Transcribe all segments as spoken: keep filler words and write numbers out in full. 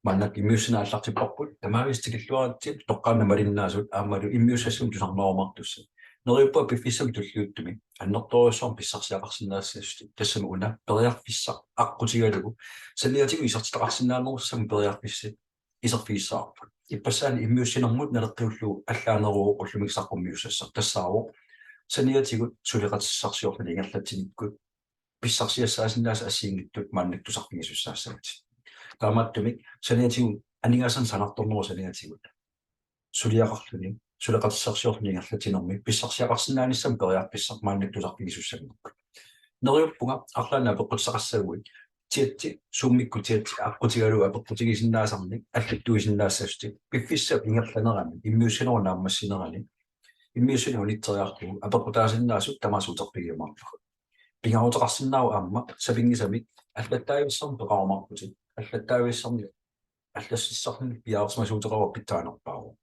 Maannakkut immiussineq aallartipparput, tamaavisa tikilluaritsi toqqaannaq malinnaasut aammalu immiussassamik tusarnaarumaartussat. Neriuppunga piffissami tulliuttumi annertoorujussuarmik pissarsiaqarsinnaassasoq, tassami una periarfissaq aqqutigalugu saniatigut isertitaqarsinnaanerussamik periarfissat iserfigissavarput. Ippassaani immiussinermut naleqqiullugu allaaneruvoq ullumikkut saqqummiussassaq, tassaavoq saniatigut suleqatissarsiorluni ingerlatsinikkut pissarsiassaasinnaasut assigiinngitsut maannakkut tusarfigisussaassavatit. Taamaattumik saniatigut aningaasanik sanaartornerup saniatigut suliaqarluni suleqatissarsiorluni ingerlatsinermi pissarsiaqarsinnaanissamut periarfissaq maannakkut tusarfigisussanngorput. Neriuppunga arlaannik apeqqutissaqassaguit, chatti, Zoomikkut chatti aqqutigalugu apeqqutigisinnaasarnik allattuisinnaassasutit, piffissap ingerlanerani immiussinerup naammassinerani immiussineq unitseriarlugu apeqqutaasinnaasut tamaasa uterfigiumaarpagut. Pingaaruteqarsinnaavoq aamma sapinngisamik allattaavissamik peqarumaarputit, allattaavissamik allassisarluni piareersimasuuteqarpoq pitsaanerpaavoq.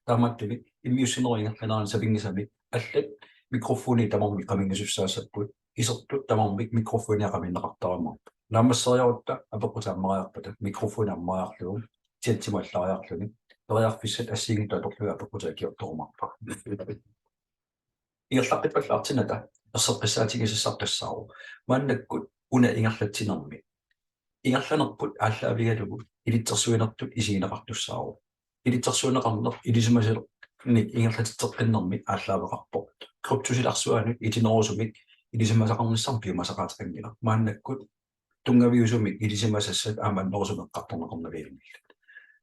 Taamaattumik immiussinerup ingerlanerani sapinngisamik allat mikrofonit tamarmik qaminngisussaassapput, isertut tamarmik mikrofonia qaminneqartarumaarput. Naammasseriarutta apeqqutit ammariarpata mikrofoni ammariarlugu chattimut allariarluni periarfissat assigiinngitsut atorlugit apeqqutit akiortorumaarpagut. Ingerlaqqippallartinnata erseqqissaatigisassaq tassaavoq maannakkut una ingerlatsinermi ingerlanerput aallaavigalugu ilitsersuinertut isigineqartussaavoq. Ilitsersuineqarneq ilisimasanik ingerlatitseqqinnermi aallaaveqarpoq. Kryptosilarsuanut itinerusumik ilisimasaqarnissamut piumasaqaateqanngilaq. Maannakkut tunngaviusumik ilisimasassat aamma annerusumik eqqartorneqarnavianngillat.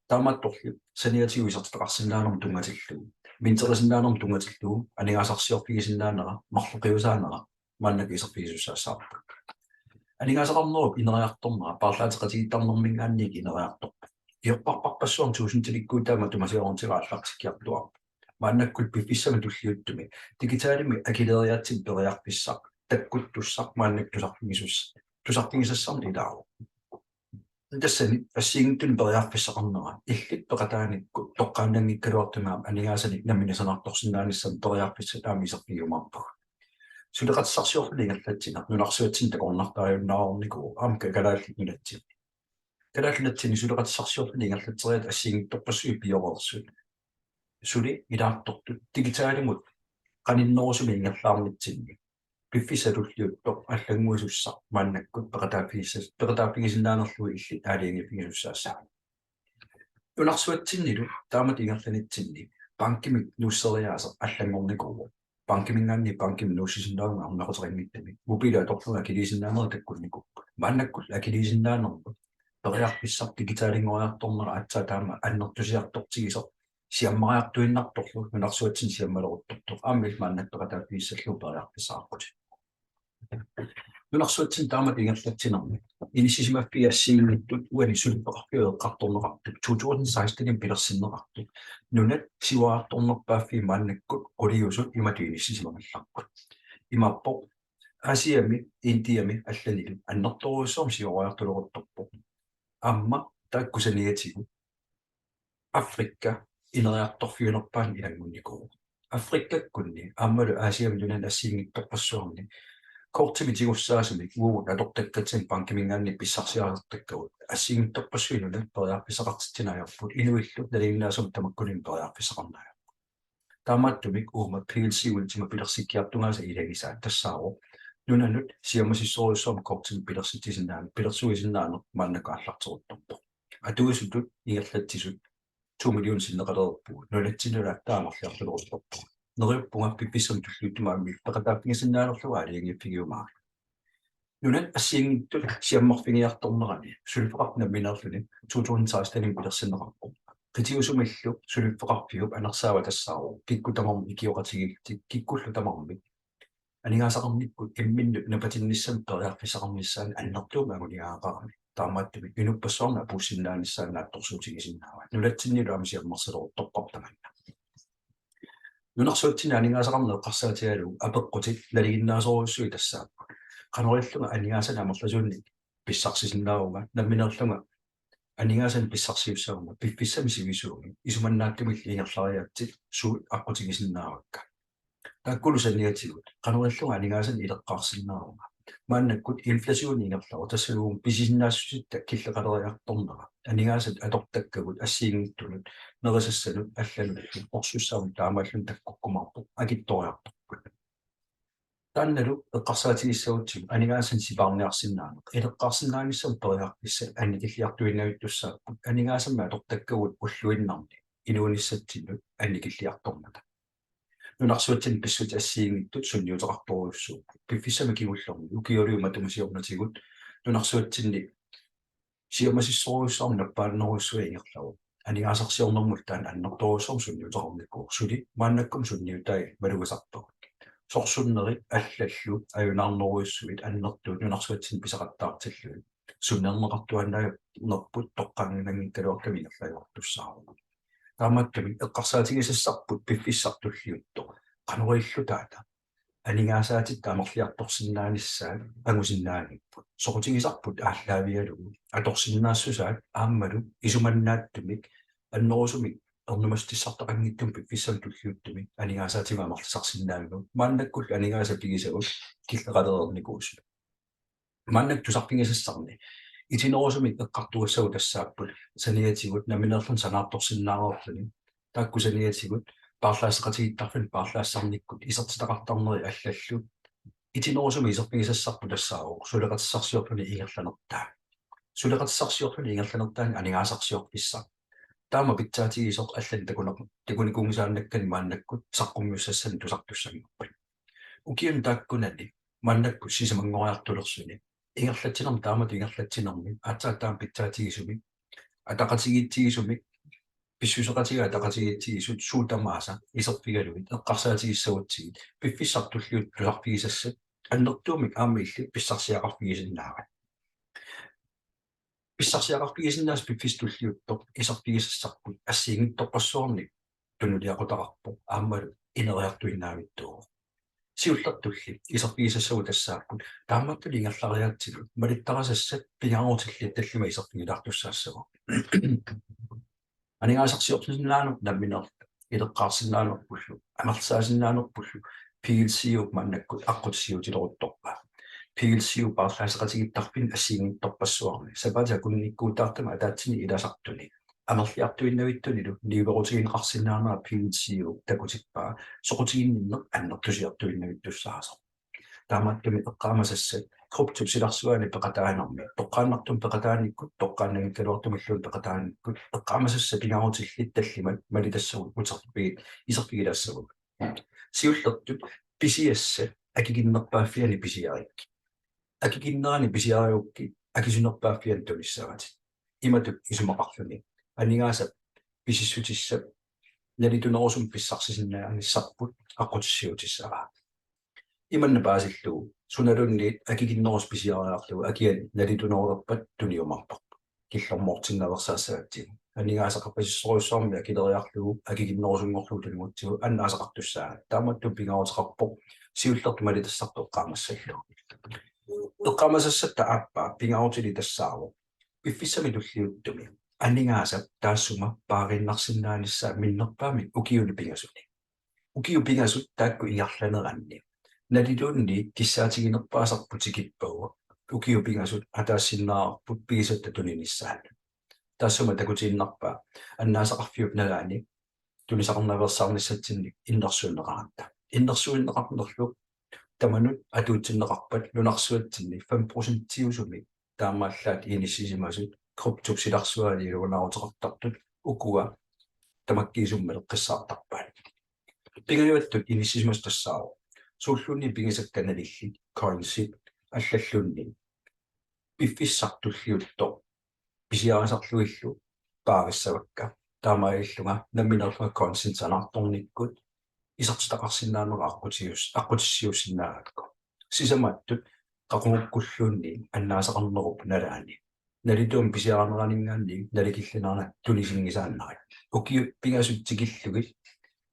Taamaattorli saniatigut isertitaqarsinnaanermut tunngatillugu, minterisinnaanermut tunngatillugu aningaasarsiorfigisinnaanera, marloqiusaanera maannakkut iserfigisussaassavarput. Aningaasaqarnerup ineriartornera paarlaateqatigiittarnermiingaanniit ineriartorpoq. Iorparparpassuarni tuusintilikkuutaat matuma siorunatigut aallartikkiartuaarput. Maannakkut piffissami tulliuttumi digitalimik akileriaatsip periarfissaq takkuttussaq maannakkut tusarfigisus-, tusarfigisassarneq ilaavoq. Tassani assigiinngitsunik periarfissaqarnera illit peqataanikkut toqqaannanngikkaluartumik aamma aningaasanik nammineq sanaartorsinnaanissamut periarfissat aamma iserfigiumaarpagut. Suleqatissarsiorluni ingerlatsineq nunarsuatsinni takornartariunnaarnikuuvoq aamma Kalaallit Nunatsinni. Kalaallit Nunatsinni suleqatissarsiorluni ingerlatseriaatsip assigiinngitsorpassuit pioreersut suli ilaartortut digitalimut qaninnerusumik ingerlaarnitsinni piffissaq tulliuttoq allannguisussaq maannakkut peqataaffigissas-, peqataaffigisinnaanerlugu illit aalajangiiffigisussaassavat. Nunarsuatsinnilu taamatut ingerlanitsinni bankimik nuusseriaaseq allanngornikuuvoq. Bankimiingaanniit bankimut nuussisinnaagama ornaqateqanngitsumik mobiili atorlugu akiliisinnaanerit takkunnikuupput. Maannakkut akiliisinnaanermut periarfissaq digitalinngoriartornera aatsaat taama annertusiartortigisoq siammariartuinnartorlu nunarsuatsinni siammaleruttortoq aamma illit maannakkut peqataaffigissallugu periarfissaqarputit. Nunarsuatsinni taamatut ingerlatsinermi inissisimaffiit assigiinngitsut uani suliffeqarfiup eqqartorneqartup to tusind seksten-imi pilersinneqartup nunat siuariartornerpaaffiit maannakkut quliusut imatut inissisimagallarput. Imaappoq Asiami, Indiami allanilu annertoorujussuarmik siuariartuleruttorpoq. Aamma taakku saniatigut Afrika ineriartorfiunerpaani ilanngunnikuuvoq. Afrikakkunni aammalu Asiami nunani assigiinngitsorpassuarni kortimik tigussaasumik uagut atortakkatsinnik bankimiingaanniit pissarsiarisartakkagut assigiinngitsorpassuit nunat periarfissaqartitsineq ajorput, inuillu nalinginnaasumik tamakkuninnga periarfissaqarneq ajorput. Taamaattumik uuma P L C Ultima pilersikkiartugaasa ilagisaat tassaavoq nunanut siammasissorujussuarmik kortimik pilersitsisinnaaneq, pilersuisinnaaneq maannakkut aallarteruttorpoq. Atuisutut ingerlatsisut to million sinneqalereerpugut, nunatsinnilu aatsaat amerliartuleruttorpugut. Neriuppunga piffissami tulliuttumi aamma peqataaffigisinnaanerlugu aalajangiiffigiumaarput. Nunat assigiinngitsut siammarfigiartornerani suliffeqarfik nammineerluni to tusind seksten-imi pilersinneqarpoq. Qitiusumillu suliffeqarfiup anersaava tassaavoq kikkut tamarmik ikioqatigiillutik, kikkullu tamarmik aningaasaqarnikkut imminnut napatinnissamut periarfissaqarnissaanut annertuumik anguniagaqarami. Taamaattumik inuppassuarnut apuussinnaanissaanut naatsorsuutigisinnaavat. Nunatsinnilu aamma siammarsileruttorparput tamanna. Nunarsuatsinni aningaasaqarneq eqqarsaatigalugu apeqqutit nalinginnaasorujussuit tassaapput: Qanoq ilillunga aningaasanik amerlasuunik pissarsisinnaavunga, nammineerlunga aningaasanik pissarsiussaguma piffissami sivisuumi isumannaatsumillu ingerlariaatsit suut aqqutigisinnaavakka? Taakkulu saniatigut qanoq ilillunga aningaasanik ileqqaarsinnaavunga, Maannakkut inflationi ingerlavoq, tassalu pisisinnaassusitta killeqaleriartornera. Aningaasat atortakkagut assigiinngitsunut, nerisassanut allanut orsussaavut taamaallutik takkukkumaarpoq, akitsoriartorput. Taannalu eqqarsaatigissagutsigu aningaasanik sipaarniarsinnaaneq. Ileqqaarsinnaanissamut periarfissat annikilliartuinnavittussaapput aningaasamik atortakkagut ulluinnarni inuunissatsinnut annikilliartormata. Nunarsuatsinni pissutsit assigiinngitsut sunniuteqartorujussuupput. Piffissami kingullermi ukiuliup matuma siornatigut nunarsuatsinni siammasissorujussuarmik nappaannerujussuaq ingerlavoq. Aningaasarsiornermullu taanna annertoorujussuarmik sunniuteqarnikuuvoq, suli maannakkut sunniutai malugisarpagut. Sorsunnerit allallu ajunaarnerujussuit annertuut nunarsuatsinni pisaqattaartillugit sunnerneqartuaannarnerput toqqaannanngikkaluartumik ingerlajuartussaavoq. Taamaattumik eqqarsaatigisassarput piffissaq tulliuttoq qanoq ililluta taanna aningaasaatitta amerliartorsinnaanissaat angusinnaagipput. Soqutigisarput aallaavigalugu atorsinnaassusaat aammalu isumannaatsumik annerusumik ernumassutissartaqanngitsumik piffissami tulliuttumi aningaasaatima amerlisarsinnaavigut. Maannakkullu aningaasat pigisagut killeqalereernikuusut. Maannakkut tusarfigisassarni itinerusumik eqqartugassagut tassaapput saniatigut nammineerluni sanaartorsinnaareerluni. Taakku saniatigut paarlaasseqatigiittarfinni paarlaassarnikkut isertitaqartarneri allallu itinerusumik iserfigisassarput tassaavoq suleqatissarsiorluni ingerlanertaa. Suleqatissarsiorluni ingerlanertaani aningaasarsiorfissaq. Taama pitsaatigisoq allanik takuneq-, takunikuunngisaannakkani maannakkut saqqummiussassanik tusartussanngorpat. Ukiuni taakkunani maannakkut sisamanngoriartulersuni ingerlatsinermi taamatut ingerlatsinermi aatsaat taama pitsaatigisumik, ataqatigiitsigisumik, pissuseqatigiit ataqatigiitsigisut suut tamaasa iserfigalugit eqqarsaatigissagutsigit piffissaq tulliuttoq tusarfigisassat annertuumik aamma illit pissarsiaqarfigisinnaavat. Pissarsiaqarfigisinnaasat piffissaq tulliuttoq iserfigisassarput assigiinngitsorpassuarnik tunuliaqutaqarpoq aammalu ineriartuinnavittuuvoq. Siullertulli iserfigisassagut tassaapput taamaattunik ingerlariaatsigut malittarisassat pingaarutillit tallimat iserfigilaartussaassavagut. Aningaasarsiorsinnaaneq nammineerluta ileqqaarsinnaanerpullu amerlisaasinnaanerpullu P L C U maannakkut aqqutissiuutileruttorpaa. P L C U paarlaasseqatigiittarfinni assigiinngitsorpassuarni sapaatip akunnikkuutaartumik ataatsini ilasartuni amerliartuinnavittunillu niuerutigineqarsinnaanera P L C U takutippaa soqutiginninneq annertusiartuinnavittussaasoq. Taamaattumik eqqaamasassat kryptop silarsuani peqataanermi toqqaannartumik peqataanikkut toqqaannanngikkaluartumilluunniit peqataanikkut eqqaamasassat pingaarutillit tallimat malitassagut uterfiit iserfigilaassavagut. Siullertut pisiassat akikinnerpaaffiani pisiarikkit. Akikinnerani pisiarigukkit akisunerpaaffiani tunissavatit. Imatut isumaqarluni aningaasap pisissutissap nalitunerusumik pissarsisinnaanissamut aqqutissiuutissavaa. Imanna paasillugu sunaluunniit akikinnerusoq pisiariarlugu akiani nalitunerulerpat tuniumaarparput. Killormoortinnaveersaassagatsigu. Aningaasaqarpasissorujussuarmik akileriarlugu akikinnerusunngorlugu tunigutsigu annaasaqartussaavat. Taamatut pingaaruteqarpoq siullertut malitassartoq eqqaamassallugu. Eqqaamasassatta aappaa pingaarutilik tassaavoq piffissami tulliuttumi aningaasap taassuma paariinnarsinnaanissaa minnerpaamik ukiuni pingasuni. Ukiut pingasut taakku ingerlaneranni nalituunniit kissaatiginerpaasarput tikippagu ukiut pingasut ataaseq sinnaavarput pigisatta tuninissaannut. Taassuma takutiinnarpaa annaasaqarfiup nalaani tunisaqarnaveersaarnissatsinnik innersuunneqaratta. Innersuunneqarnerlu tamanut atuutsinneqarpat nunarsuatsinni fem procentiusumik taamaallaat inissisimasut kryptop silarsuani iluanaaruteqartartut ukua tamakkiisumik maleqqissaartarpaat. Pingajuattut inissisimasut tassaavoq suulluunniit pigisakka nalillit, coinsit allalluunniit piffissaq tulliuttoq pisiarisarlugillu paarissavakka. Taamaalillunga nammineerlunga coinsinik sanaartornikkut isertitaqarsinnaanera aqqutissiuus-, aqqutissiuussinnaavarput. Sisamaattut qaqugukkulluunniit annaasaqarnerup nalaani nalituumik pisiarineraninngaanniit nalikillinerani tunisinngisaannarit. Ukiut pingasut tikillugit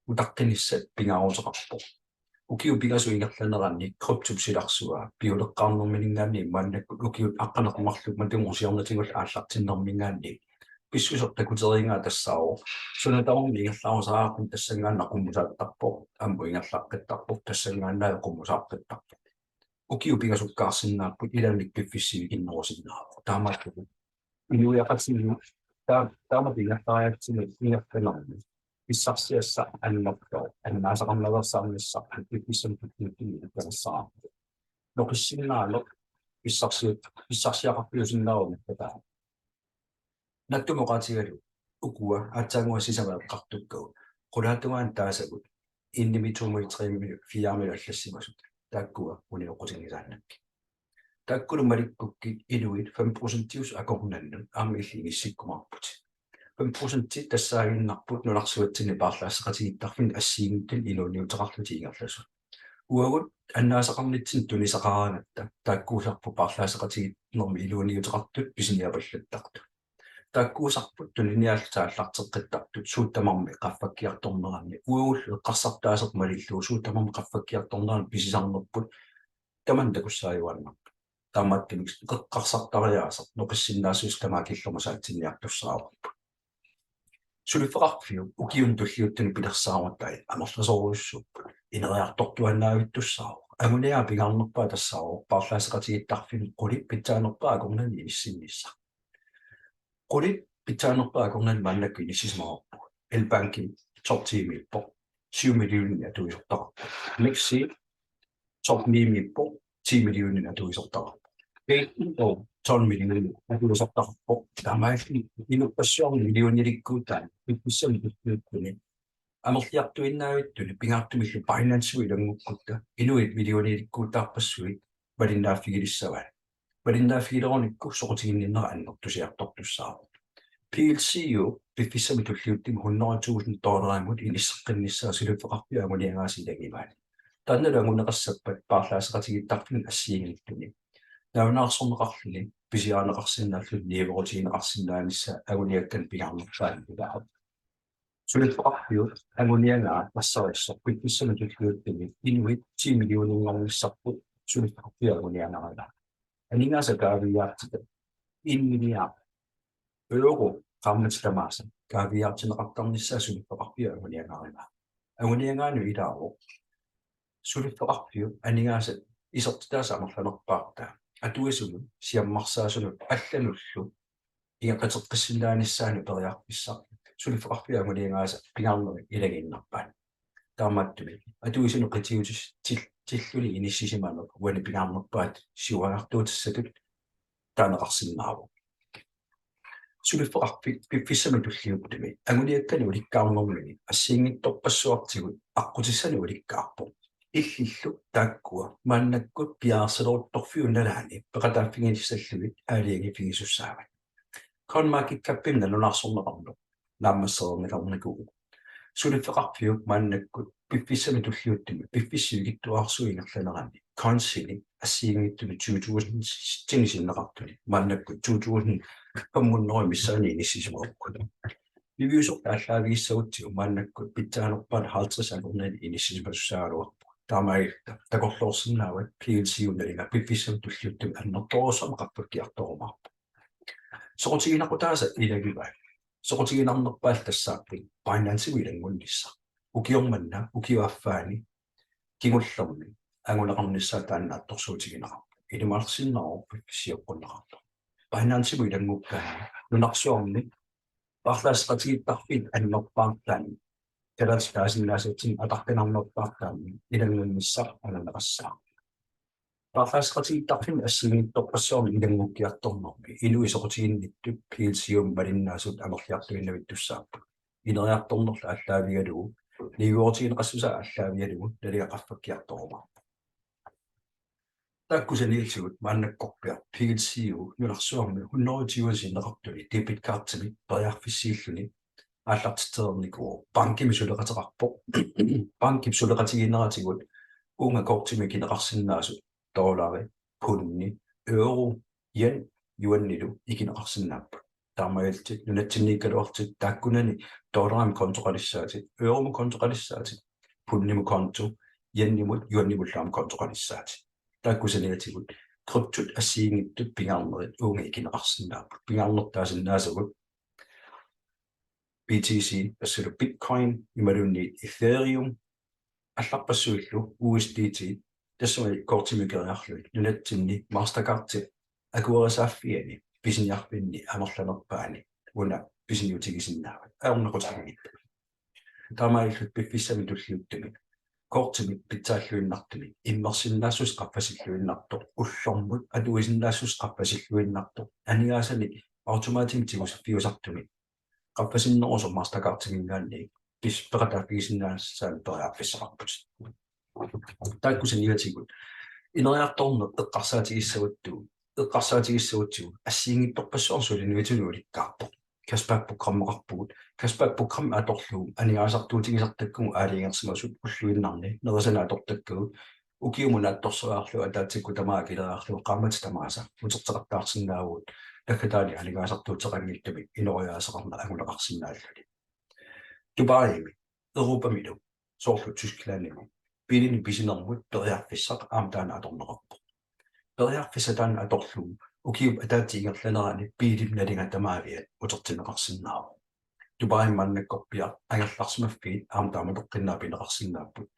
utaqqinissat pingaaruteqarpoq. Ukiut pingasut ingerlaneranni kryptop silarsua piuleqqaarnerminngaanniit maannakkut ukiut aqqaneq-marluk matunngusiornatigullu aallartinnerminngaanniit pissuseq takuteriigaa tassaavoq: Suna tamarmi ingerlarusaarami tassanngaannaq qummusaattarpoq, aamma ingerlaqqittarpoq, tassanngaannaq qummusaaqqittarpoq. ukiut pingasukkaarsinnaapput, ilaanni piffissaq sivikinnerusinnaavoq. Taamaattumik inuiaqatigiit taa-, taama pingaartariaatsimik ingerlanerani pissarsiassaq annertooq, annaasaqarnaveersaarnissaq piffissami tulliuttumi ikkarissaarpoq. Noqissinnaaneq pissarsi-, pissarsiaqarfiusinnaavoq taava. Nattumik oqaatigalugu ukua aatsaannguaq sisamat eqqartukkagut, qulaatungaani taasagut, enimi, tomimi, tremi, firemi allassimasut, taakkua unioqqutinngisaannakkit. Taakkulu malikkukkit inuit fem procentiusut akornannut aamma illit inissikkumaarputit. Fem procenti tassaaginnarput nunarsuatsinni paarlaasseqatigiittarfinni assigiinngitsunik inuuniuteqarlutik ingerlasut. Uagut annaasaqarnitsinni tunisaqaraangatta taakkuusarput paarlaasseqatigiinnermi inuuniuteqartut pisiniapallattartut. Taakkuusarput tuniniaallutik aallarteqqittartut suut tamarmik qaffakkiartorneranni, uagullu eqqarsartaaseq malillugu suut tamarmik qaffakkiartorneranni pisisarnerput tamanna takussaajuaannarpoq. Taamaattumik eqqarsartariaaseq noqissinnaassuseq tamaat killormut saatsinniartussaavarput. Suliffeqarfiup ukiuni tulliuttuni pilersaarutai amerlasoorujussuupput. Ineriartortuaannaavittussaavoq. Anguniagaq pingaarnerpaaq tassaavoq paarlaasseqatigiittarfinni quli pitsaanerpaap akornanni inissinnissaq. Quli pitsaanerpaap akornanni maannakkut inissisimavarput. LBank top ti-miippoq, syv millioninik atuisortaqarpoq. MEXC top ni-miippoq, ti millioninik atuisortaqarpoq. Gatefold tolv millioninik atuisortaqarpoq. Taamaalilluni inuppassuarnit millionilikkuutaat piffissami tulliuttuni amerliartuinnaavittuni pingaartumillu Binancemut ilanngukkutta inuit millionilikkuutaarpassuit malinnaaffigilissavaat. Malinnaaffigilerunikku soqutiginninnera annertusiartortussaavoq. PLCU piffissami tulliuttumi hundrede tusind dollarimut inisseqqinnissaa suliffeqarfiup anguniagaasa ilagivaat. Taannalu anguneqassappat paarlaasseqatigiittarfinni assigiinngitsuni nalunaarsorneqarluni pisiarineqarsinnaalluni niuerutigineqarsinnaanissaa anguniakkanik pingaarnerpaanut ilaavoq. Suliffeqarfiup anguniagaa tassarissoq piffissami tulliuttumi inuit ti millioninngornissarput suliffeqarfiup anguniagarivaat. Aningaasat kaaviiaartitat en milliard euro qaammatit tamaasa kaaviiaartinneqartarnissaa suliffeqarfiup anguniagarivaat. Anguniagaanut ilaavoq suliffeqarfiup aningaasat isertitaasa amerlanerpaartaa atuisunut siammarsaasunut allanullu ingerlateqqissinnaanissaanut periarfissaq suliffeqarfiup anguniagaasa pingaarnerit ilagiinnarpaat. Taamaattumik atuisunut qitiutis-, til-, tilluni inissisimaneq uani pingaarnerpaatut siuariartuutissatut taaneqarsinnaavoq. Suliffeqarfik piffissami tulliuttumi anguniakkanik ulikkaarnermini assigiinngitsorpassuartigut aqqutissanik ulikkaarpoq. Illillu taakkua maannakkut piareersaleruttorfiup nalaani peqataaffigilissallugit aalajangiiffigisussaavat. CoinMarketCapimi nalunaarsorneqarneq naammassereernikarnikuuvoq. Suliffeqarfiup maannakkut piffissami tulliuttumi piffissap sivikitsuararsuup ingerlanerani coinsinik assigiinngitsunik tyve tusind sinneqartuni maannakkut to tusind fem hundrede missaani inissisimavugut. Piviusoq aallaavigissagutsigu maannakkut pitsaanerpaat halvtreds akornanni inissisimasussaagaluarpugut. Taamaalilluta takorloorsinnaavat PLCU-p nalinga piffissami tulliuttumi annertoorujussuarmik qaffakkiartorumaarpoq. Soqutiginaqutaasa ilagivaat. Soqutiginarnerpaallu tassaapput Binancemut ilanngunnissaq. Ukioq manna, ukiup affaani kingullermi anguneqarnissaa taanna attorsuutigineqarpoq. Ilimaarsinnaavoq piffissaq sioqqunneqartoq. Binancemut ilanngukkaanni nunarsuarmi paarlaasseqatigiittarfiit annerpaartaanni, kalaallit taasinnaasatsinni ataqqinerpaartaanni ilanngunnissaq anganeqassaaq. Paarlaasseqatigiittarfinni assigiinngitsorpassuarni ilanngukkiartornermi inuit soqutiginnittut PLCU-mi malinnaasut amerliartuinnavittussaapput. Ineriartornerlu aallaavigalugu, niuerutigineqassusaa aallaavigalugu nalinga qaffakkiartorumaarpoq. Taakku saniatigut maannakkorpiaq PLCU nunarsuarmi hundrede tyve sinneqartuni debitkortimik periarfissiilluni aallartitsereernikuuvoq. Bankimi suleqateqarpoq. Bankip suleqatigiinneratigut uunga kortimut ikineqarsinnaasut dollari, pundi, euro, yen, yuanilu ikineqarsinnaapput. Taamaalillutit nunatsinniikkaluarlutit taakkunani dollarimut kontoqalissaatit, euromut kontoqalissaatit, pundimut konto, yenimut, yuanimullu aamma kontoqalissaatit. Taakku saniatigut kryptot assigiinngitsut pingaarnerit uunga ikineqarsinnaapput. Pingaarneq taasinnaasagut BTC, assalu Bitcoin, imaluunniit Ethereum, allarpassuillu USDT, Tassami kortimik keriarlugit nunatsinni Mastercardi akuerisaaffiani pisiniarfinni amerlanerpaani una pisiniutigisinnaavat ajornaqutiginngittumi. Taamaalillutit piffissami tulliuttumi kortimik pitsaalluinnartumik immersinnaassuseq qaffasilluinnartoq, ullormut atuisinnaassuseq qaffasilluinnartoq, aningaasanik automatimik tigusiffiusartumik qaffasinnerusoq Mastercardiminngaanniit pis- peqataaffigisinnaasaannik periarfissaqarputit. Taakku saniatigut ineriartorneq eqqarsaatigissagutsigu, eqqarsaatigissagutsigu assigiinngitsorpassuarnik suliniutinik ulikkaarpoq. Cashback programmeqarpugut. Cashback programmi atorlugu aningaasartuutigisartakkagut aalajangersimasut ulluinnarni nerisanik atortakkagut ukiumut naatsorsoriarlugu ataatsikkut tamaat akileriarlugu qaammatit tamaasa uterteqattaarsinnaavugut, takkataani aningaasartuuteqanngitsumik inooriaaseqarneq anguneqarsinnaalluni. Dubaimi, Europamilu, soorlu Tysklandimi biilinik pisinermut periarfissaq aamma taanna atorneqarpoq. Periarfissaq taanna atorlugu ukiup ataatsip ingerlanerani biilip nalinga tamaaviat utertinneqarsinnaavoq. Dubaimi maannakkorpiaq angerlarsimaffiit aamma taamatoqqinnaaq pineqarsinnaapput.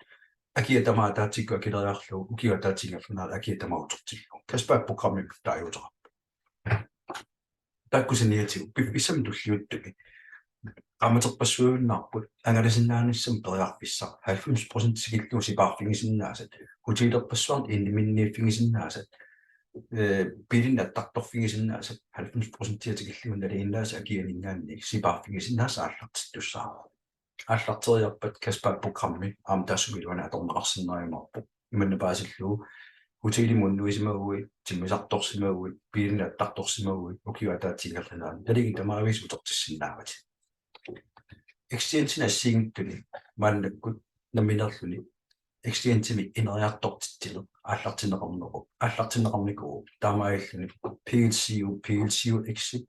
Akia tamaat ataatsikkut akileriarlugu ukiup ataatsip ingerlanerani akia tamaat utertillugu. Cashback programmimut taaguuteqarpoq. Taakku saniatigut piffissami tulliuttumi qaammaterpassuiunnaarput angalasinnaanissamut periarfissaq halvfems procent tikillugu sipaarfigisinnaasat, hotelerpassuarnik inniminniiffigisinnaasat, eh, biilinik attartorfigisinnaasat halvfems procent tikillugu nalinginnaasut akianinngaanniit sipaarfigisinnaasat aallartittussaavoq. Aallarteriarpat cashback programmi aamma taassuma iluani atorneqarsinnarumaarpoq. Imanna paasillugu hotelimut unnuisimaguit, timmisartorsimaguit, biilinik attartorsimaguit, ukiup ataatsip ingerlanerani nalingata tamaaviisa utertissinnaavatit. Exchange-inik assigiinngitsuni maannakkut nammineerluni exchange-imik ineriartortitsineq aallartinneqarnequ-, aallartinneqarnikuuvoq. Taamaalilluni P L C U, P L C U X-it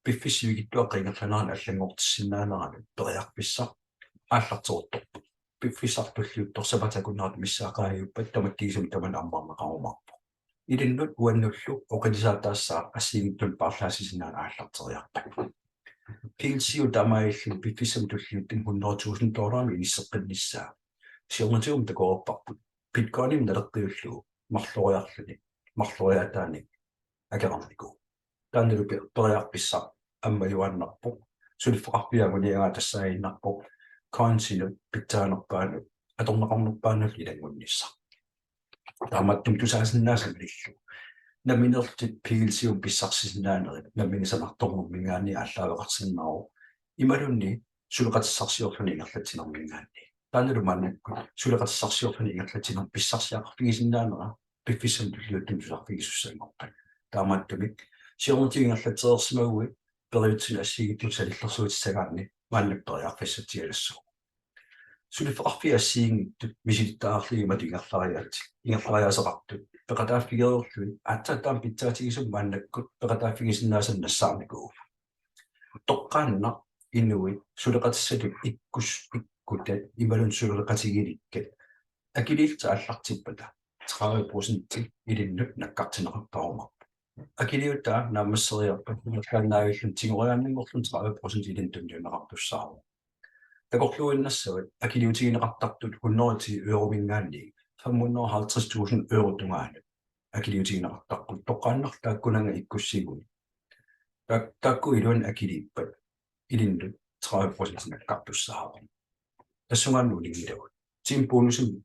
piffissap sivikitsuaqqap ingerlanerani allanngortissinnaaneranut periarfissaq aallarteruttorpoq. Piffissaq tulliuttoq sapaatit akunnerat missaat qaangiuppat tamakkiisumik tamanut ammarneqarumaarpoq. Ilinnut uannullu oqilisaataassaaq assigiinngitsunik paarlaassisinnaaneq aallarteriarpat. P L C U taamaalilluni piffissami tulliuttumi hundrede tusind dollarimik inisseqqinnissaa. Siornatigut takoreerparput Bitcoinimik naleqqiullugu marloriarluni, marloriaataanik akeqarnikuuvoq. Taannalu pe-, periarfissaq ammajuaannarpoq. Suliffeqarfiup anguniagaa tassaaginnarpoq coinsinut pitsaanerpaanut atorneqarnerpaanullu ilanngunnissaq. Taamaattumik tusaasinnaasat malillugu nammineerlutit P L C U-mik pissarsisinnaanerit nammineq sanaartornerminngaanniit aallaaveqarsinnaavoq, imaluunniit suleqatissarsiorluni ingerlatsinerminngaanniit. Taannalu maannakkut suleqatissarsiorluni ingerlatsinermik pissarsiaqarfigisinnaanera piffissami tulliuttumi tusarfigisussanngorpat. Taamaattumik siornatigut ingerlatsereersimaguit periutsinut assigiinngitsunut salillersuutissagaanni maannakkut periarfissatsialassuuvoq. Suliffeqarfiit assigiinngitsut misilittagaqarlugit imatut ingerlariaat-, ingerlariaaseqartut peqataaffigereerlugit aatsaat taama pitsaatigisumik maannakkut peqataaffigisinnaasannik nassaarnikuuvoq. Toqqaannaq inuit suleqatissatut ikkus-, ikkutat imaluunniit suleqatigilikkat akiliillutik aallartippata tredive procent ilinnut nakkartinneqartarumaarpoq. Akiliutaa naammasseriarpat ingerlaannaavilluni tigoriaannanngorluni tredive procent ilinnut tunniunneqartussaavoq. Takorluuinnassavat akiliutigineqartartut hundrede eurominngaanniit femhundrede og halvtreds tusind euro tungaanut akiliutigineqartarput, toqqaannaq taakkunannga ikkussiguit. Taak-, taakku iluanni akiliippat ilinnut tredive procent nakkartussaavoq. Tassungaannaq uninngilagut. Team bonusimik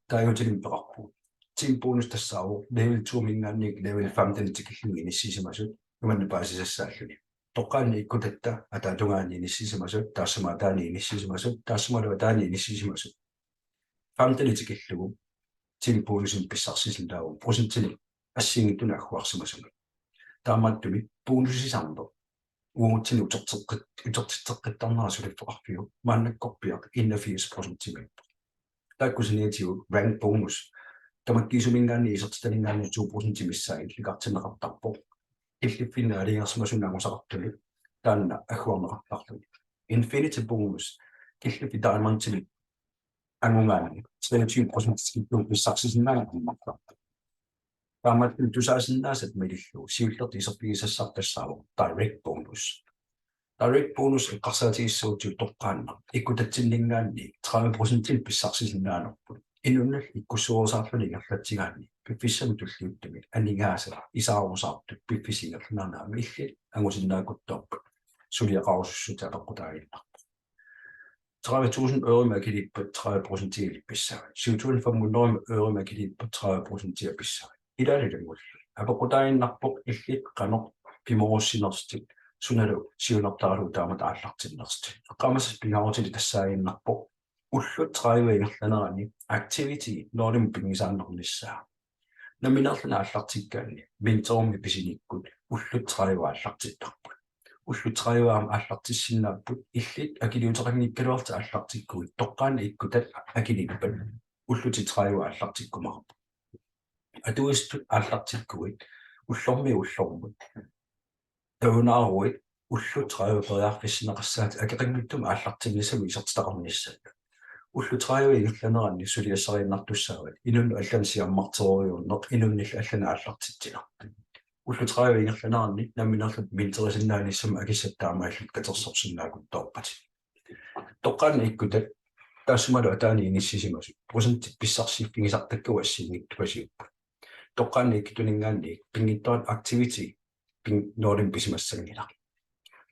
taaguutilik peqarpugut. Team bonus tassaavoq level to-minngaanniit level femten tikillugu inissisimasut imanna paasisassaalluni. Toqqaannaq ikkutatta ataatungaani inissisimasut, taassuma ataani inissisimasut, taassumalu ataani inissisimasut. Femten tikillugu team bonusimik pissarsisinnaavugut procentinik assigiinngitsunik agguarsimasumik. Taamaattumik bonusisarneq uagutsinnut uterteqqit-, utertitseqqittarnera suliffeqarfiup maannakkorpiaq enogfirs procentimiippoq. Taakku saniatigut rank bonus tamakkiisuminngaanniit isertitaninngaanniit to procent missaa illikartinneqartarpoq. Killiffinni aalajangersimasunut angusaqartunut taanna agguarneqartarluni. Infinity bonus killiffik diamondimik angugaanni treogtyve procent tikillugu pissarsisinnaaneq ammartarpoq. Taamaattumik tusaasinnaasat malillugu siullertut iserfigisassaq tassaavoq direct bonus. Direct bonus eqqarsaatigissagutsigu toqqaannaq ikkutatsinninngaanniit tredive procentinik pissarsisinnaanerput. Inunnut ikkussuusaarluni ingerlatsigaanni piffissami tulliuttumi aningaasat isaarusaartut piffissap ingerlanerani illit angusinnaakuttorput suliaqarusussutsit apeqqutaaginnarpoq. Tredive tusind euromik akiliippat tredive procent ilippissavat. Syv tusind fem hundrede euromik akiliippat tredive procent ilippissavat. Ilaalilangullu apeqqutaaginnarpoq illit qanoq pimoorussinersutit sunalu siunertaralugu taamatut aallartinnersutit. Eqqaamassapput pingaarutilik tassaaginnarpoq ullut tredive ingerlanerani activity nulimut pinngisaannarnissaa. Nammineerluni aallartikkaanni minterimik pisinikkut ullut tredive aallartittarput. Ullut tredive aamma aallartissinnaapput illit akiliuteqanngikkaluarlutit aallartikkuit toqqaannaq ikkutat akiliippat ullutit tredive aallartikkumaarput. Atuisutut aallartikkuit ullormiit ullormut tavunaaruit ullut tredive periarfissinneqassaatit akeqanngitsumik aallartinnissamut isertitaqarnissannut. Ullut tredive ingerlaneranni suliassariinnartussaavat inunnut allanut siammarterujuunneq inunnillu allanut aallartitsineq. Ullut tredive ingerlaneranni nammineerlutit minterisinnaanissamut akissat taamaalillutit katersorsinnaakuttoorpatit. Toqqaannaq ikkutat taassumalu ataani inissisimasut procentit pissarsiffigisartakkagut assigiinngitsukasiupput. Toqqaannaq ikkutuninngaanniit pinngitsoorani activity pin-, nulimut pisimassanngilaq.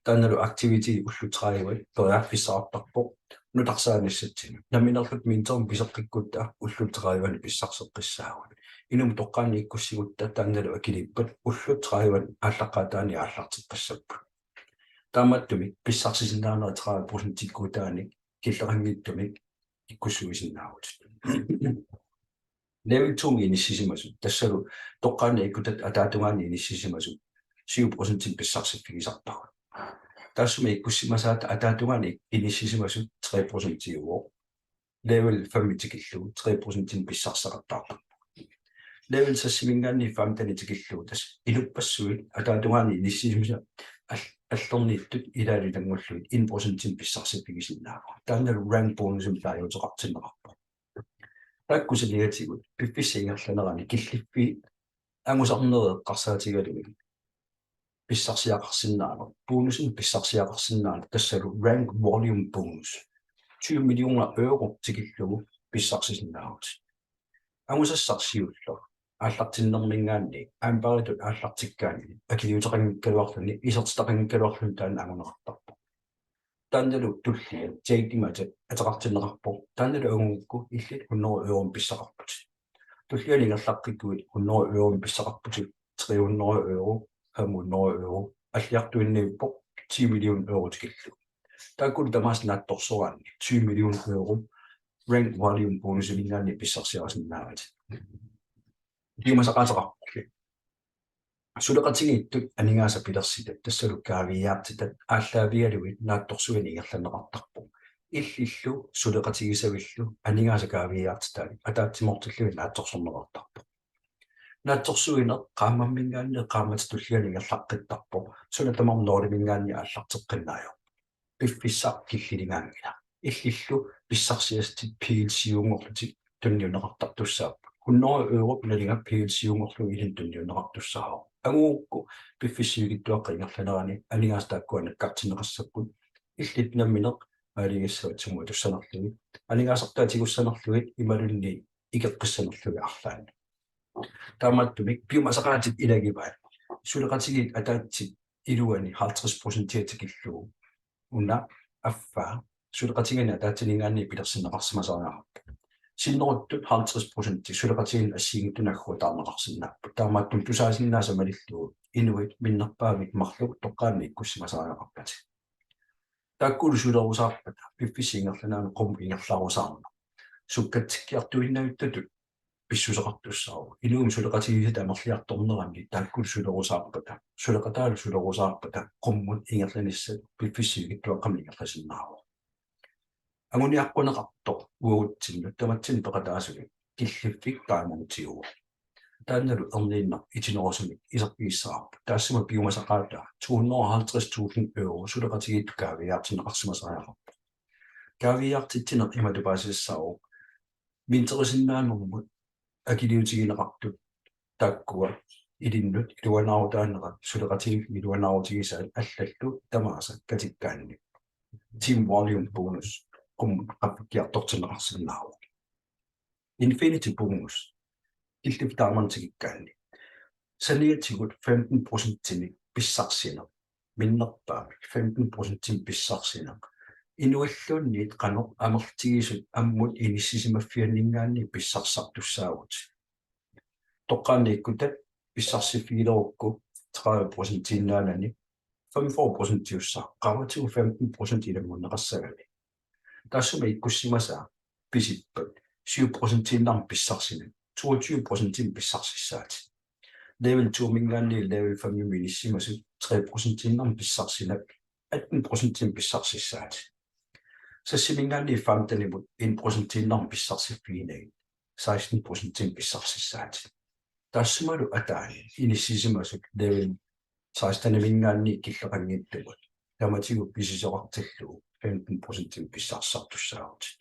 Taannalu activity ullut tredive periarfissaqartarpoq nutarsaanissatsinnut. Nammineerlutit minterimik piseqqikkutta ullut tredive pissarseqqissaagut. Inummut toqqaannaq ikkussigutta taannalu akiliippat ullut tredive aallaqqaataani aallarteqqissapput. Taamaattumik pissarsisinnaanerit tredive procentikkuutaanik killeqanngitsumik ikkussuisinnaavutit. Level to-mi inissisimasut, tassalu toqqaannaq ikkutat ataatungaani inissisimasut syv procentimik pissarsiffigisarpagut. Taassuma ikkussimasaata ataatungaani inissisimasut tre procentiuvoq. Level fem tikillugu tre procentimik pissarseqattaartarpagut. Level seks-iminngaanniit femten tikillugu tassa inuppassuit ataatungaani inissisimasut al-, allorniittut ilaalunngullugit en procentimik pissarsiffigisinnaavugut. Taannalu rank bonusimik taaguuteqartinneqarpoq. Taakku saniatigut piffissap ingerlanerani killiffiit angusarnerit eqqarsaatigalugit pissarsiaqarsinnaaneq, bonusinik pissarsiaqarsinnaaneq tassalu rank volume bonus. Tyve millioner euro tikillugu pissarsisinnaavutit. Angusassaq siulleq aallartinnerminngaanniit amparitut aallartikkaanni akiliuteqanngikkaluarluni isertitaqanngikkaluarluni taanna anguneqartarpoq. Taannalu tullia Jade-imik ateqartinneqarpoq. Taannalu angugukku illit hundrede euromik pissaqarputit. Tullianut ingerlaqqikkuit hundrede euromik pissaqarputit, tre hundrede euro, fem hundrede euro, alliartuinniippoq ti million euro tikillugu. Taakkulu tamaasa naatsorsoraanni ti million euro rank volume bonusiminngaanniit pissarsiarisinnaavatit. Piumasaqaateqarporli. Suleqatigiittut aningaasat pilersitat, tassalu kaaviiaartitat aallaavigalugit naatsorsuineq ingerlanneqartarpoq. Illillu suleqatigisavillu aningaasat kaaviiaartitaat ataatsimoortillugit naatsorsorneqartarpoq. Naatsorsuineq qaammamminngaanniit qaammatit tullianut ingerlaqqittarpoq, suna tamarmi nulliminngaanniit aallarteqqinnaajoq. Piffissaq killiligaanngilaq. Illillu pissarsiassatit P L C-unngorlutik tunniunneqartartussaapput. Hundrede europ nalinga P L C-unngorlugu ilinnut tunniunneqartussaavoq. Angugukku piffissap sivikitsuaqqap ingerlanerani aningaasat taakkua nakkartinneqassapput. Illit nammineq maaligissavat sumut atussanerlugit, aningaasartaa tigussanerlugit imaluunniit ikeqqissanerlugit arlaannik. Taamaattumik piumasaqaatit ilagivaat suleqatigiit ataatsit iluani halvtreds procentia tikillugu. Una affaa suleqatigiinni ataatsininngaanniit pilersinneqarsimasariaqarpoq. Sinneruttut halvtreds procenti suleqatigiinni assigiinngitsunik agguataarneqarsinnaapput. Taamaattumik tusaasinnaasat malillugu inuit minnerpaamik marluk toqqaannaq ikkussimasariaqarpatit. Taakkulu sulerusaarpata piffissap ingerlanerani qummut ingerlarusaarneq sukkatsikkiartuinnavittatut pissuseqartussaavoq. Inummut suleqatigisatit amerliartorneranni taakkulu sulerusaarpata, suleqataalu sulerusaarpata qummut ingerlanissat piffissap sivikitsuaqqami ingerlasinnaavoq. Anguniaqquneqartoq uagutsinnut tamatsinnut peqataasuni killiffik Diamondiuvoq. Taannalu erniinnaq itinerusumik iserfigissavarput. Taassuma piumasaqaataa to hundrede og halvtreds tusind euro suleqatigiittut kaaviiaartinneqarsimasariaqarpoq. Kaaviiaartitsineq imatut paasisassaavoq: minterisinnaanermut akiliutigineqartut taakkua ilinnut iluanaarutaanerat suleqatigiillu iluanaarutigisaat allallu tamaasa katikkaanni team volume bonus qummut qaffakkiartortinneqarsinnaavoq. Infinity Bonus, illit Diamond tikikkaanni, saniatigut femten procentimik pissarsineq, minnerpaamik femten procentimik pissarsineq, inuilluunniit qanoq amerlatigisut ammut inissisimaffianninngaanniit pissarsisartussaavutit. Toqqaannaq ikkutat pissarsiffigilerukku tredive procentiinnaanani femogfyrre procentiussaaq, qaavatigut femten procent ilanngunneqassagami. Taassuma ikkussimasaa pisippat syv procentiinnarmik pissarsinak toogtyve procentimik pissarsissaatit. Level to-minngaanniit level fem-imut inissimasut tre procentiinnarmik pissarsinak atten procentinik pissarsissaatit. Seksiminngaanniit femtenimut en procentiinnarmik pissarsiffiginagit seksten procentinik pissarsissaatit. Taassumalu ataani inissisimasut level seksteniminngaanniit killeqanngitsumut tamatigut pisisoqartillugu femten procentinik pissarsisartussaavutit.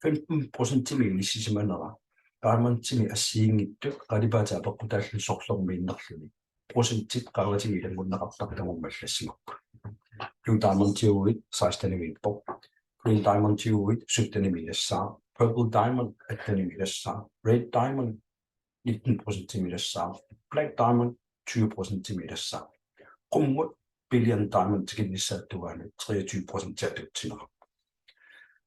Femten procentimik inissisimanera Diamondimik assigiinngitsut qalipaatit apeqqutaalluni sorlermiinnerluni procentit qaavatigut ilanngunneqartartut tamarmik allassimappat. Blue Diamondiuguit sekstenimiippoq. Green Diamondiuguit syttenimi ilassaaq. Purple Diamond attenimi ilassaaq. Red Diamond nitten procentimik ilassaaq. Black Diamond tyve procentimik ilassaaq. Qummut Billion Diamond tikinnissaata tungaanut treogtyve procent atuutsinera.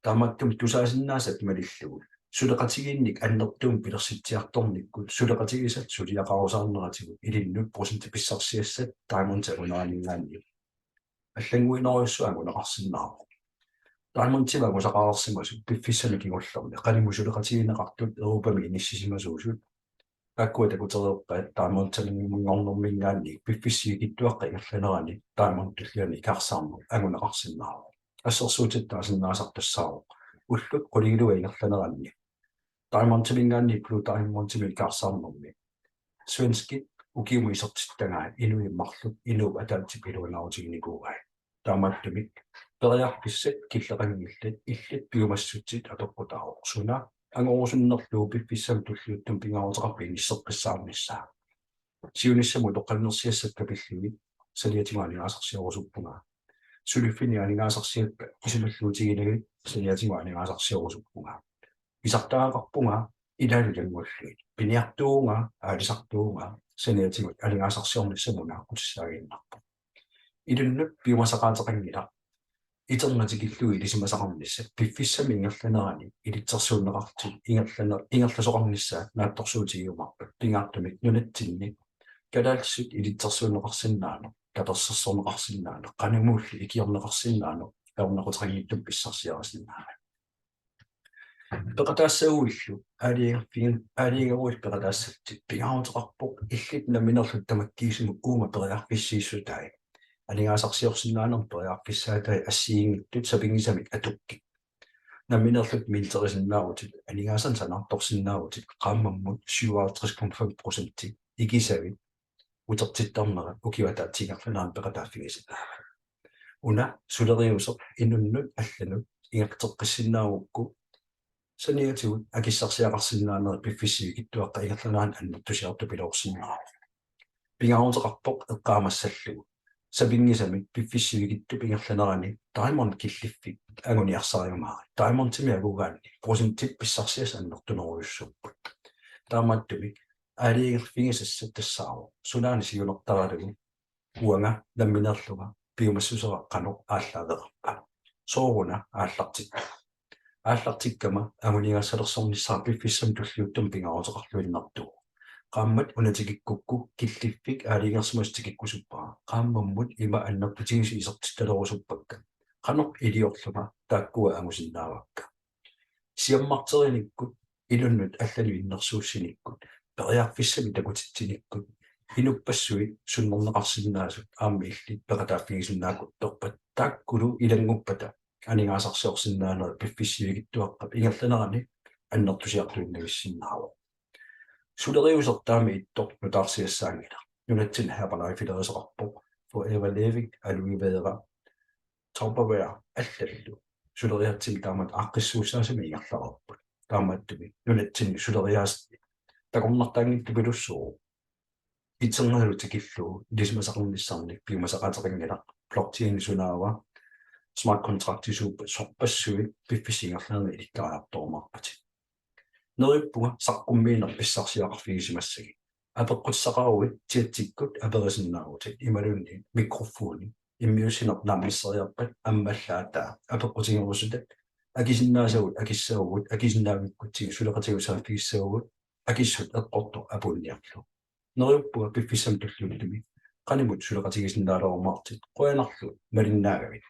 Taamaattumik tusaasinnaasat malillugu suleqatigiinnik annertuumik pilersitsiartornikkut suleqatigisat suliaqarusaarneratigut ilinnut procentit pissarsiassat Diamondip anguniarninngaanniit allannguinerujussuaq anguneqarsinnaavoq. Diamondimik angusaqareersimasut piffissami kingullermi qanimut suleqatigineqartut Europami inissisimasuusut taakkua takutereerpaat Diamondinngornerminngaanniit piffissap sivikitsuaqqap ingerlanerani Diamond tulliani ikaarsaarneq anguneqarsinnaavoq. Assersuutitut taasinnaasartussaavoq ullut qulingiluat ingerlaneranni Diamondiminngaanniit Blue Diamondimut ikaarsaarnermi svenskit ukiumut isertittagaat inuit marluk inuup ataatsip iluanaarutiginikuuai. Taamaattumik periarfissat killeqanngillat, illit piumassutsit apeqqutaavoq suna angorusunnerlugu piffissami tulliuttumi pingaaruteqarpat inisseqqissaarnissaa. Siunissamut utoqqalinersiassat kapillugit saniatigut aningaasarsiorusuppunga. Suliffinni aningaasarsiakka isumalluutiginagit saniatigut aningaasarsiorusuppunga. Isertitaqarpunga ilaalu ilanngullugit. Piniartuuvunga, aalisartuuvunga, saniatigut aningaasarsiornissamut naaqqutissaaginnarpoq. Ilinnut piumasaqaateqanngilaq. Iternatikillugu ilisimasaqarnissaq piffissami ingerlanerani ilitsersuunneqartut ingerlaner-, ingerlasoqarnissaat naatsorsuutigiumaarput pingaartumik nunatsinni kalaallisut ilitsersuunneqarsinnaaneq, tapersersorneqarsinnaaneq, qanimulli ikiorneqarsinnaaneq ajornaquteqanngitsumik pissarsiarisinnaavat. Peqataassaguillu aalajangerfigin-, aalajangeruit peqataassatit pingaaruteqarpoq illit nammineerlutit tamakkiisumik uuma periarfissiissutai aningaasarsiorsinnaanermut periarfissaatai assigiinngitsut sapinngisamik atukkit. Nammineerlutit minterisinnaavutit, aningaasanik sanaartorsinnaavutit, qaammammut syvoghalvtreds komma fem procenti ikisavit utertittarnerat ukiup ataatsip ingerlanerani peqataaffigisinnaavaa. Una suleriuseq inunnut allanut ingerlateqqissinnaagukku saniatigut akissarsiaqarsinnaanerit piffissap sivikitsuaqqap ingerlanerani annertusiartupiloorsinnaavoq. Pingaaruteqarpoq eqqaamassallugu sapinngisamik piffissap sivikitsup ingerlanerani Diamond killiffik anguniarsariumaarit. Diamondimik angugaanni procentit pissarsiassat annertunerujussuupput. Taamaattumik aalajangerfigisassat tassaavoq sunaana siunertaralugu uanga nammineerlunga piumassusera qanoq aallaaveqarpa. Sooruna aallartikkama. Aallartikkama anguniagassalersornissara piffissami tulliuttumi pingaaruteqarluinnartuuvoq. Qaammat una tikikkukku killiffik aalajangersimasoq tikikkusuppara. Qaammammut ima annertutigisut isertitalerusuppakkit. Qanoq iliorlunga taakkua angusinnaavakka. Siammarterinikkut, inunnut allanut innersuussinikkut, periarfissamik takutitsinikkut, inuppassuit sunnerneqarsinnaasut aamma illit peqataaffigisinnaakuttorpat taakkulu ilannguppata aningaasarsiorsinnaanerit piffissap sivikitsuaqqap ingerlanerani annertusiartuinnavissinnaavoq. Suleriuseq taama ittoq nutaarsiassaanngilaq. Nunatsinni Herbalife-ilerisoqarpoq, Forever Living, Aloe Vera, Tupperware allallu suleriaatsimi taamatut aaqqissuussaasumik ingerlareerput. Taamaattumik nunatsinni suleriaaseq takornartaanngitsupilussuuvoq. Iternalu tikillugu ilisimasaqarnissannik piumasaqaateqanngilaq. Blockchain sunaava, smart contractisuuppat, sorpassuit piffissap ingerlanerani ilikkariartorumaarpatit. Neriuppunga saqqummiineq pissarsiaqarfigisimassagit. Apeqqutissaqaruit chatsikkut aperisinnaavutit imaluunniit mikrofoni immiussineq naammasseriarpat ammallaataa apeqqutigerusutat akisinnaasagut akissavagut akisinnaavikkutsigit suleqatigut saaffigissagutsigu akissut eqqortoq apuunniarlugu. Neriuppunga piffissami tulliuttumi qanimut suleqatigisinnaalerumaarit qujanarlu malinnaagavit.